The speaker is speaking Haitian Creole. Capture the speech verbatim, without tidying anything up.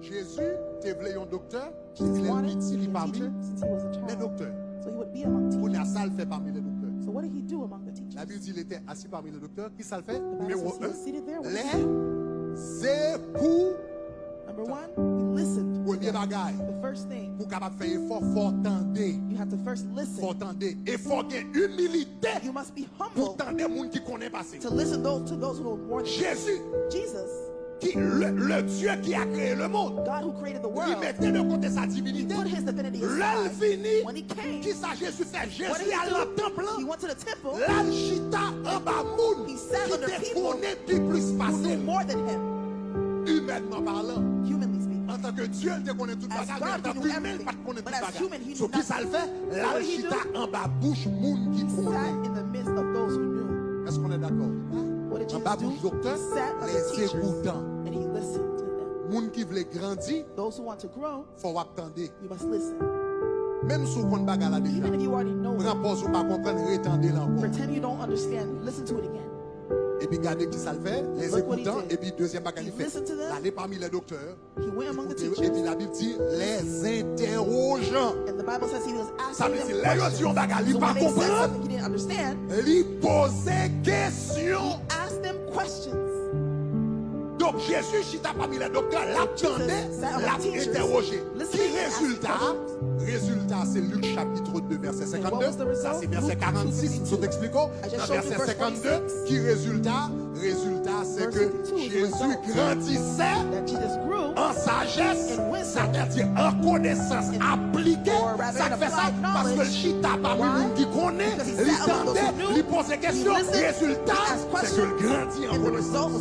Jezi te vle yon doktè, Jesus wanted to be a teacher since he was a child. So he would be among teachers. Kounye a, sa l fè pami lè doktè? So what did he do among the teachers? Labib di, li te asi pami lè doktè. Ki sa l fè? Nimewo en, lè zekou. Number one, he listened. Premye bagay, pou w kapab fè efò, fò w tande. You have to first listen. Fò w tande. E fò w gen imilite pou w tande moun ki konnen pase. To listen those, to those who know more than you. Jezi, Jesus, ki, le, le Dieu qui a créé le monde, God who created the world, li mete de kote sa divinite. He put his divinity aside. Lè l vini, when he came, ki sa Jezi fè? Jezi al nan tanp lan. He went to the temple. L al chita anba moun ki te konnen pi plis pase l. He sat under people who knew more than him. Imènman palan, humanly speaking, antanke Dye, l te konnen tout bagay, men antanke imen, l pa t konnen tout bagay. So, ki sa l fè? L al chita anba bouch moun ki konnen. What did Jesus do? He sat in the midst of those who knew. Èske nou dakò? What did Jesus do? Anba bouch doktè, he sat under teachers, les écoutants, and he listened to them. Moun ki vle grandi, those who want to grow, fò w ap tande. You must listen. Menm si w konn bagay la deja, even if you already know it, pran pòz ou pa konprann, retande l ankò. Pretend you don't understand. Listen to it again. Epi gade ki sa l fè, les écoutants, epi dezyèm bagay li fè, l ale pami lè doktè, he went among the teachers, epi Labib di, les interrogeants. And the Bible says he was asking them questions. Sa vle di, lè yo di yon bagay li pa konprann, he didn't understand, li poze kesyon. He asked them questions. Donk, Jezi chita pami lè doktè, l ap tande, l ap entèwoje. Ki rezilta a? Rezilta a, se Lik chapit de, vèsè senkannde. Sa se vèsè karannsis, m sot eksplike w. Nan vèsè senkannde, ki rezilta a? Rezilta a, se ke Jezi grandisè an sajès, sètadi an konesans aplike. Sa k fè sa? Paske l chita pami moun ki konnen, li tande, li poze kesyon. Rezilta a, se ke l grandi an konesans.